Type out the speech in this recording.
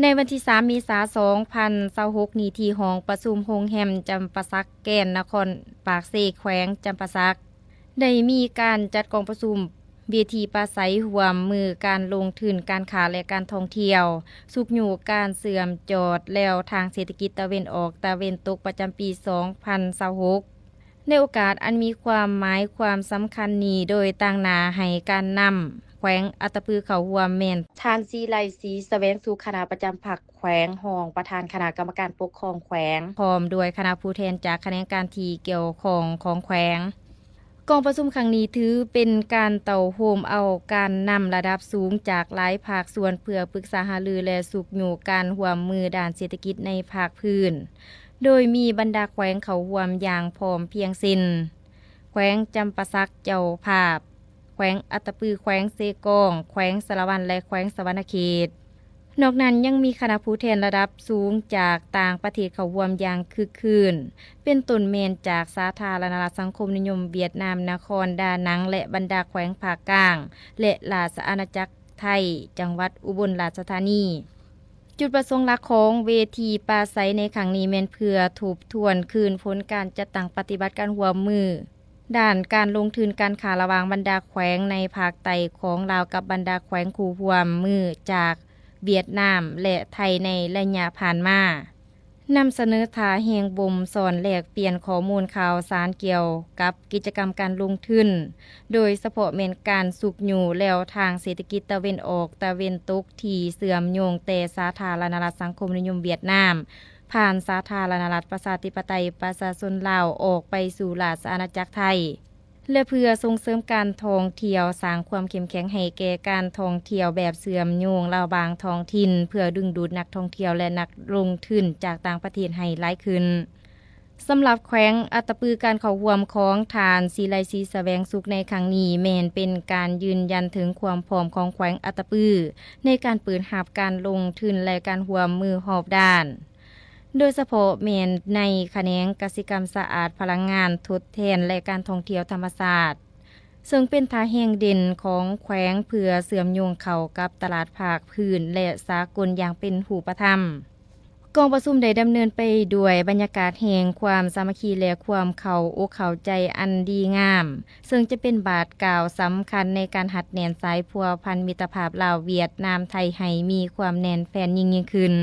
ໃນວັນທີສາມເມສາສອງພັນຊາວຫົກນີ້ ທີ່ຫ້ອງປະຊຸມໂຮງແຮມຈຳປາສັກແກຣນ ນະຄອນປາກເຊ ແຂວງຈຳປາສັກ ໄດ້ມີການຈັດກອງປະຊຸມເວທີປາໄສຮ່ວມມືການລົງທຶນ, ການຄ້າ ແລະ ການທ່ອງທ່ຽວ, ຊຸກຍູ້ການເຊື່ອມຈອດແລວທາງເສດຖະກິດຕາເວັນອອກຕາເວັນຕົກປະຈຳປີສອງພັນຊາວຫົກ ໃນໂອກາດອັນມີຄວາມໝາຍຄວາມສຳຄັນນີ້ ໂດຍຕາງໜ້າໃຫ້ການນຳແຂວງອັດຕະປືເຂົ້າຮ່ວມແມ່ນ ທ່ານ ສີໄລ ສີສະແຫວງສຸກ ຄະນະປະຈຳພັກແຂວງ, ຮອງປະທານຄະນະກຳມະການປົກຄອງແຂວງ, ພ້ອມດ້ວຍຄະນະຜູ້ແທນຈາກຂະແໜງການທີ່ກ່ຽວຂ້ອງຂອງແຂວງ. ກອງປະຊຸມຄັ້ງນີ້ຖືເປັນການເຕົ້າໂຮມເອົາການນຳລະດັບສູງຈາກຫຼາຍພາກສ່ວນ ເພື່ອປຶກສາຫາລື ແລະ ຊຸກຍູ້ການຮ່ວມມືດ້ານເສດຖະກິດໃນພາກພື້ນ, ໂດຍມີບັນດາແຂວງເຂົ້າຮ່ວມຢ່າງພ້ອມພຽງເຊັ່ນ ແຂວງຈຳປາສັກເຈົ້າພາບ, ແຂວງອັດຕະປື, ແຂວງເຊກອງ, ແຂວງສາລະວັນ ແລະ ແຂວງສະຫວັນນະເຂດ. ນອກນັ້ນຍັງມີຄະນະຜູ້ແທນລະດັບສູງຈາກຕ່າງປະເທດເຂົ້າຮ່ວມຢ່າງຄຶກຄື້ນ, ເປັນຕົ້ນແມ່ນຈາກສາທາລະນະລັດສັງຄົມນິຍົມຫວຽດນາມ, ນະຄອນດານັງ ແລະ ບັນດາແຂວງພາກກາງ ແລະ ລາຊະອານາຈັກໄທ, ຈັງຫວັດອຸບົນລາຊະທານີ. ຈຸດປະສົງຫຼັກຂອງເວທີປາໄສໃນຄັ້ງນີ້ແມ່ນເພື່ອທົບທວນຄືນຜົນການຈັດຕັ້ງປະຕິບັດການຮ່ວມມື ດ້ານການລົງທຶນການຄ້າລະຫວ່າງບັນດາແຂວງໃນພາກໃຕ້ຂອງລາວກັບບັນດາແຂວງຄູ່ຮ່ວມມືຈາກຫວຽດນາມ ແລະ ໄທໃນໄລຍະຜ່ານມາ, ນຳສະເໜີທ່າແຮງບົ່ມຊ້ອນ, ແລກປ່ຽນຂໍ້ມູນຂ່າວສານກ່ຽວກັບກິດຈະກຳການລົງທຶນ, ໂດຍສະເພາະແມ່ນການຊຸກຍູ້ແລວທາງເສດຖະກິດຕາເວັນອອກຕາເວັນຕົກທີ່ເຊື່ອມໂຍງແຕ່ສາທາລະນະລັດສັງຄົມນິຍົມຫວຽດນາມ ຜ່ານສາທາລະນະລັດປະຊາທິປະໄຕປະຊາຊົນລາວອອກໄປສູ່ລາຊະອານາຈັກໄທ ແລະ ເພື່ອສົ່ງເສີມການທ່ອງທ່ຽວ, ສ້າງຄວາມເຂັ້ມແຂງໃຫ້ແກ່ການທ່ອງທ່ຽວແບບເຊື່ອມໂຍງລະຫວ່າງທ້ອງຖິ່ນ ເພື່ອດຶງດູດນັກທ່ອງທ່ຽວ ແລະ ນັກລົງທຶນຈາກຕ່າງປະເທດໃຫ້ຫຼາຍຂຶ້ນ. ສຳລັບແຂວງອັດຕະປື, ການເຂົ້າຮ່ວມຂອງທ່ານ ສີໄລ ສີສະແຫວງສຸກ ໃນຄັ້ງນີ້ ແມ່ນເປັນການຢືນຢັນເຖິງຄວາມພ້ອມຂອງແຂວງອັດຕະປື ໃນການເປີດຮັບການລົງທຶນ ແລະ ການຮ່ວມມືຮອບດ້ານ, ໂດຍສະເພາະແມ່ນໃນຂະແໜງກະສິກຳສະອາດ, ພະລັງງານທົດແທນ ແລະ ການທ່ອງທ່ຽວທຳມະຊາດ, ເຊິ່ງເປັນທ່າແຮງເດັ່ນຂອງແຂວງເພື່ອເຊື່ອມໂຍງເຂົ້າກັບຕະຫຼາດພາກພື້ນ ແລະ ສາກົນຢ່າງເປັນຮູບປະທຳ. ກອງປະຊຸມໄດ້ດຳເນີນໄປດ້ວຍບັນຍາກາດແຫ່ງຄວາມສາມັກຄີ ແລະ ຄວາມເຂົ້າອົກເຂົ້າໃຈອັນດີງາມ, ເຊິ່ງຈະເປັນບາດກ້າວສຳຄັນໃນການຮັດແໜ້ນສາຍພົວພັນມິດຕະພາບລາວ-ຫວຽດນາມ-ໄທ ໃຫ້ມີຄວາມແໜ້ນແຟ້ນຍິ່ງໆຂຶ້ນ.